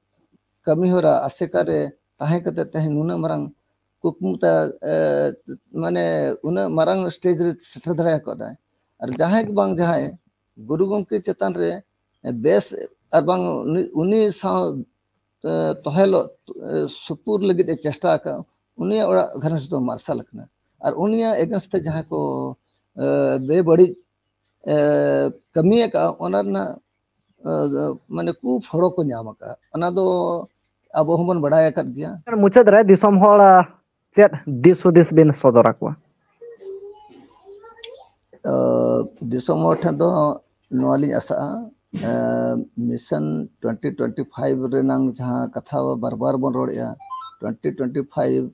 ᱠᱟᱹᱢᱤ ᱦᱚᱨᱟ ᱟᱥᱮᱠᱟ ᱨᱮ ᱛᱟᱦᱮᱸ ᱠᱟᱛᱮᱫ ᱛᱮᱦᱮᱧ ᱱᱩᱱᱟᱹᱜ ᱢᱟᱨᱟᱝ ᱠᱩᱠᱢᱩ ᱛᱟ-, ᱮ, ᱢᱟᱱᱮ ᱩᱱᱟᱹᱜ ᱢᱟᱨᱟᱝ ᱥᱴᱮᱡᱽ ᱨᱮ ᱥᱮᱴᱮᱨ ᱫᱟᱲᱮ ᱟᱠᱟᱫᱟᱭ᱾ ᱟᱨ ᱡᱟᱦᱟᱸᱭ ᱜᱮ ᱵᱟᱝ ᱡᱟᱦᱟᱸᱭ ᱜᱩᱨᱩ ᱜᱚᱢᱠᱮ ᱪᱮᱛᱟᱱ ᱨᱮ ᱵᱮᱥ ᱟᱨ ᱵᱟᱝ ᱩᱱᱤ, ᱩᱱᱤ ᱥᱟᱶ, ᱮ, ᱛᱚᱦᱮᱞᱚᱜ, ᱮ, ᱥᱩᱯᱩᱨ ᱞᱟᱹᱜᱤᱫ ᱮ ᱪᱮᱥᱴᱟ ᱟᱠᱟᱫ, ᱩᱱᱤᱭᱟᱜ ᱚᱲᱟᱜ ᱜᱷᱟᱨᱚᱸᱡᱽ ᱫᱚ ᱢᱟᱨᱥᱟᱞ ᱟᱠᱟᱱᱟ᱾ ᱟᱨ ᱩᱱᱤᱭᱟᱜ against ᱛᱮ ᱡᱟᱦᱟᱸ ᱠᱚ, ᱮ, ᱵᱮᱵᱟᱹᱲᱤᱡ, ᱮ, ᱠᱟᱹᱢᱤ ᱟᱠᱟᱫᱼᱟ, ᱚᱱᱟ ᱨᱮᱱᱟᱜ, ᱮ, ᱢᱟᱱᱮ ᱠᱩ ᱯᱷᱚᱲᱚ ᱠᱚ ᱧᱟᱢ ᱟᱠᱟᱫᱼᱟ᱾ ᱚᱱᱟ ᱫᱚ ᱟᱵᱚ ᱦᱚᱸᱵᱚᱱ ᱵᱟᱲᱟᱭ ᱟᱠᱟᱫ ᱜᱮᱭᱟ᱾ ᱢᱩᱪᱟᱹᱫ ᱨᱮ ᱫᱤᱥᱚᱢ ᱦᱚᱲ, ᱟ, ᱪᱮᱫ ᱫᱤᱥ ᱦᱩᱫᱤᱥ ᱵᱤᱱ ᱥᱚᱫᱚᱨ ᱟᱠᱚᱣᱟ? ᱮ, ᱫᱤᱥᱚᱢ ᱦᱚᱲ ᱴᱷᱮᱱ ᱫᱚ ᱱᱚᱣᱟ ᱞᱤᱧ ᱟᱥᱟᱜᱼᱟ, ᱮ, mission twenty twenty five ᱨᱮᱱᱟᱝ ᱡᱟᱦᱟᱸ ᱠᱟᱛᱷᱟ ᱵᱟᱨ ᱵᱟᱨ ᱵᱚᱱ ᱨᱚᱲᱮᱫᱼᱟ, twenty twenty five,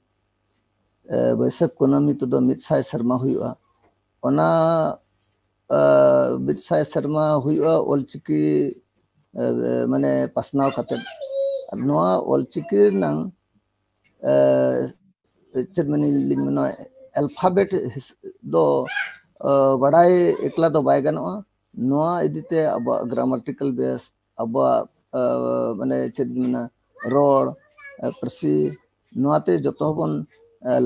ᱮ, ᱵᱟᱹᱭᱥᱟᱹᱠᱷ ᱠᱩᱱᱟᱹᱢᱤ ᱛᱮᱫᱚ ᱢᱤᱫ ᱥᱟᱭ ᱥᱮᱨᱢᱟ ᱦᱩᱭᱩᱜᱼᱟ᱾ ᱚᱱᱟ ᱢᱤᱫ ᱥᱟᱭ ᱥᱮᱨᱢᱟ ᱦᱩᱭᱩᱜᱼᱟ ᱚᱞᱪᱤᱠᱤ ᱢᱟᱱᱮ ᱯᱟᱥᱱᱟᱣ ᱠᱟᱛᱮ᱾ ᱱᱚᱣᱟ ᱚᱞᱪᱤᱠᱤ ᱨᱮᱱᱟᱝ ᱪᱮᱫ ᱢᱮᱱᱤᱧ ᱢᱮᱱᱟ, ᱟᱞᱯᱷᱟᱵᱮᱴ ᱫᱚ ᱵᱟᱰᱟᱭ ᱮᱠᱞᱟ ᱫᱚ ᱵᱟᱭ ᱜᱟᱱᱚᱜᱼᱟ᱾ ᱱᱚᱣᱟ ᱤᱫᱤᱛᱮ ᱟᱵᱚᱣᱟᱜ ᱜᱨᱟᱢᱟᱴᱤᱠᱟᱞ ᱵᱮᱥ, ᱟᱵᱚᱣᱟᱜ ᱢᱟᱱᱮ ᱪᱮᱫ ᱢᱮᱱᱟ, ᱨᱚᱲ, ᱯᱟᱹᱨᱥᱤ, ᱱᱚᱣᱟᱛᱮ ᱡᱚᱛᱚ ᱦᱚᱸᱵᱚᱱ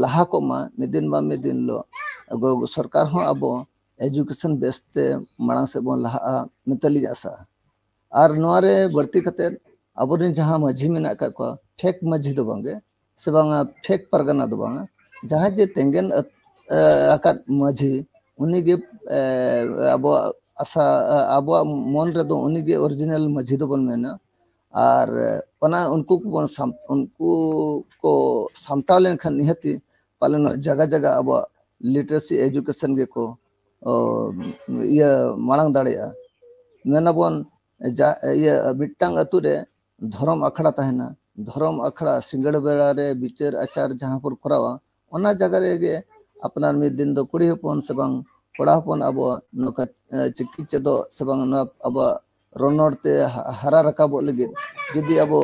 ᱞᱟᱦᱟ ᱠᱚᱜ ᱢᱟ᱾ ᱢᱤᱫ ᱫᱤᱱ ᱵᱟ ᱢᱤᱫ ᱫᱤᱱ ᱦᱤᱞᱳᱜ ᱥᱚᱨᱠᱟᱨ ᱦᱚᱸ ᱟᱵᱚ ᱮᱡᱩᱠᱮᱥᱚᱱ ᱵᱮᱥᱛᱮ ᱢᱟᱲᱟᱝ ᱥᱮᱫ ᱵᱚᱱ ᱞᱟᱦᱟᱜᱼᱟ ᱢᱮᱱᱛᱮ ᱞᱤᱧ ᱟᱥᱟᱜᱼᱟ᱾ ᱟᱨ ᱱᱚᱣᱟᱨᱮ ᱵᱟᱹᱲᱛᱤ ᱠᱟᱛᱮ ᱟᱵᱚᱨᱮᱱ ᱡᱟᱦᱟᱸ ᱢᱟᱹᱡᱷᱤ ᱢᱮᱱᱟᱜ ᱟᱠᱟᱫ ᱠᱚᱣᱟ, ᱯᱷᱮᱠ ᱢᱟᱹᱡᱷᱤ ᱫᱚ ᱵᱟᱝᱜᱮ, ᱥᱮ ᱵᱟᱝᱟ ᱯᱷᱮᱠ ᱯᱟᱨᱜᱟᱱᱟ ᱫᱚ ᱵᱟᱝᱟ, ᱡᱟᱦᱟᱸᱭ ᱡᱮ ᱛᱮᱸᱜᱮᱱ ᱟᱠᱟᱫ ᱢᱟᱹᱡᱷᱤ, ᱩᱱᱤᱜᱮ ᱟᱵᱚᱣᱟᱜ ᱟᱥᱟ, ᱟᱵᱚᱣᱟᱜ ᱢᱚᱱ ᱨᱮᱫᱚ ᱩᱱᱤᱜᱮ ᱚᱨᱤᱡᱤᱱᱟᱞ ᱢᱟᱹᱡᱷᱤ ᱫᱚᱵᱚᱱ ᱢᱮᱱᱟ᱾ ᱟᱨ ᱚᱱᱟ ᱩᱱᱠᱩ ᱠᱚᱵᱚᱱ ᱩᱱᱠᱩ ᱠᱚ ᱥᱟᱢᱴᱟᱣ ᱞᱮᱱᱠᱷᱟᱱ ᱱᱤᱦᱟᱹᱛᱤ ᱯᱟᱞᱮᱱ ᱡᱟᱭᱜᱟ ᱡᱟᱭᱜᱟ ᱟᱵᱚᱣᱟᱜ ᱞᱤᱴᱟᱨᱮᱥᱤ ᱮᱡᱩᱠᱮᱥᱚᱱ ᱜᱮᱠᱚ ᱤᱭᱟᱹ ᱢᱟᱲᱟᱝ ᱫᱟᱲᱮᱭᱟᱜᱼᱟ᱾ ᱢᱮᱱᱟᱵᱚᱱ ᱡᱟ ᱤᱭᱟᱹ ᱢᱤᱫᱴᱟᱝ ᱟᱹᱛᱩ ᱨᱮ ᱫᱷᱚᱨᱚᱢ ᱟᱠᱷᱲᱟ ᱛᱟᱦᱮᱱᱟ, ᱫᱷᱚᱨᱚᱢ ᱟᱠᱷᱲᱟ ᱥᱤᱸᱜᱟᱹᱲ ᱵᱮᱲᱟ ᱨᱮ ᱵᱤᱪᱟᱹᱨ ᱟᱪᱟᱨ ᱡᱟᱦᱟᱸ ᱵᱚᱱ ᱠᱚᱨᱟᱣᱟ, ᱚᱱᱟ ᱡᱟᱭᱜᱟ ᱨᱮᱜᱮ ᱟᱯᱱᱟᱨ ᱢᱤᱫ ᱫᱤᱱ ᱫᱚ ᱠᱩᱲᱤ ᱦᱚᱯᱚᱱ ᱥᱮ ᱵᱟᱝ ᱠᱚᱲᱟ ᱦᱚᱯᱚᱱ ᱟᱵᱚ ᱱᱚᱝᱠᱟ ᱪᱤᱠᱤ ᱪᱮᱫᱚᱜ ᱥᱮ ᱵᱟᱝ ᱱᱚᱣᱟ ᱟᱵᱚᱣᱟᱜ ᱨᱚᱱᱚᱲ ᱛᱮ ᱦᱟᱨᱟ ᱨᱟᱠᱟᱵᱚᱜ ᱞᱟᱹᱜᱤᱫ ᱡᱩᱫᱤ ᱟᱵᱚ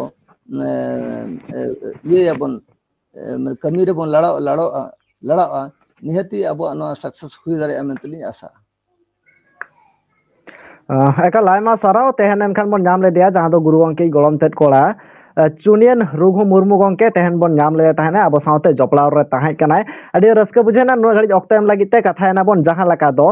ᱤᱭᱟᱹᱭᱟᱵᱚᱱ, ᱠᱟᱹᱢᱤ ᱨᱮᱵᱚᱱ ᱞᱟᱲᱟᱜᱼᱟ, ᱞᱟᱲᱟᱜᱼᱟ, ᱱᱤᱦᱟᱹᱛᱤ ᱟᱵᱚᱣᱟᱜ ᱱᱚᱣᱟ ᱥᱟᱠᱥᱮᱥ ᱦᱩᱭ ᱫᱟᱲᱮᱭᱟᱜᱼᱟ ᱢᱮᱱᱛᱮ ᱞᱤᱧ ᱟᱥᱟᱜᱼᱟ᱾ ᱮᱠᱟᱞ ᱟᱭᱢᱟ ᱥᱟᱨᱦᱟᱣ᱾ ᱛᱮᱦᱮᱧ ᱮᱱᱠᱷᱟᱱ ᱵᱚᱱ ᱧᱟᱢ ᱞᱮᱫᱮᱭᱟ ᱡᱟᱦᱟᱸ ᱫᱚ ᱜᱩᱨᱩ ᱜᱚᱢᱠᱮ ᱜᱚᱲᱚᱢ ᱛᱮᱫ ᱠᱚᱲᱟ ᱪᱩᱱᱤᱭᱟᱹᱱ ᱨᱩᱜᱷᱩ ᱢᱩᱨᱢᱩ ᱜᱚᱢᱠᱮ ᱛᱮᱦᱮᱧ ᱵᱚᱱ ᱧᱟᱢ ᱞᱮᱫᱮ ᱛᱟᱦᱮᱱᱟ ᱟᱵᱚ ᱥᱟᱶᱛᱮ ᱡᱚᱯᱲᱟᱣ ᱨᱮ ᱛᱟᱦᱮᱸ ᱠᱟᱱᱟᱭ᱾ ᱟᱹᱰᱤ ᱨᱟᱹᱥᱠᱟᱹ ᱵᱩᱡᱷᱟᱹᱣ ᱮᱱᱟ ᱱᱩᱱᱟᱹᱜ ᱜᱷᱟᱹᱲᱤᱡ ᱚᱠᱛᱚ ᱮᱢ ᱞᱟᱹᱜᱤᱫ ᱛᱮ᱾ ᱠᱟᱛᱷᱟᱭᱮᱱᱟ ᱵᱚᱱ ᱡᱟᱦᱟᱸ ᱞᱮᱠᱟ ᱫᱚ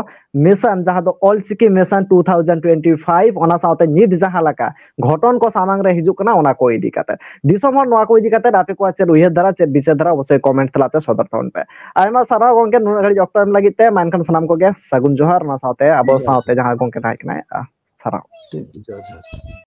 ᱢᱤᱥᱚᱱ ᱡᱟᱦᱟᱸ ᱫᱚ Ol Chiki mission two thousand twenty five, ᱚᱱᱟ ᱥᱟᱶᱛᱮ ᱱᱤᱛ ᱡᱟᱦᱟᱸ ᱞᱮᱠᱟ ᱜᱷᱚᱴᱚᱱ ᱠᱚ ᱥᱟᱢᱟᱝ ᱨᱮ ᱦᱤᱡᱩᱜ ᱠᱟᱱᱟ ᱚᱱᱟ ᱠᱚ ᱤᱫᱤ ᱠᱟᱛᱮ᱾ ᱫᱤᱥᱚᱢ ᱦᱚᱲ ᱱᱚᱣᱟ ᱠᱚ ᱤᱫᱤ ᱠᱟᱛᱮ ᱟᱯᱮ ᱠᱚᱣᱟᱜ ᱪᱮᱫ ᱩᱭᱦᱟᱹᱨ ᱫᱷᱟᱨᱟ, ᱪᱮᱫ ᱵᱤᱪᱟᱹᱨ ᱫᱷᱟᱨᱟ ᱚᱵᱚᱥᱥᱳᱭ ᱠᱚᱢᱮᱱᱴ ᱛᱟᱞᱟᱛᱮ ᱥᱚᱫᱚᱨ ᱛᱟᱵᱚᱱ ᱯᱮ᱾ ᱟᱭᱢᱟ ᱥᱟᱨᱦᱟᱣ ᱜᱚᱢᱠᱮ ᱱᱩᱱᱟᱹᱜ ᱜᱷᱟᱹᱲᱤᱡ ᱚᱠᱛᱚ ᱮᱢ ᱞᱟᱹᱜᱤᱫ ᱛᱮ᱾ ᱢᱟ ᱮᱱᱠᱷᱟᱱ ᱥᱟᱱᱟᱢ ᱠᱚᱜᱮ ᱥᱟᱹᱜᱩᱱ ᱡᱚᱦᱟᱨ, ᱚᱱᱟ ᱥᱟᱶᱛᱮ ᱟᱵᱚ ᱥᱟᱶᱛᱮ ᱡᱟᱦᱟᱸ ᱜᱚᱢᱠᱮ ᱛᱟᱦᱮᱸ ᱠᱟᱱᱟᱭ ᱥᱟᱨᱦᱟᱣ᱾ ᱴᱷᱤᱠ, ᱡᱚᱦᱟᱨ, ᱡᱚᱦᱟᱨ᱾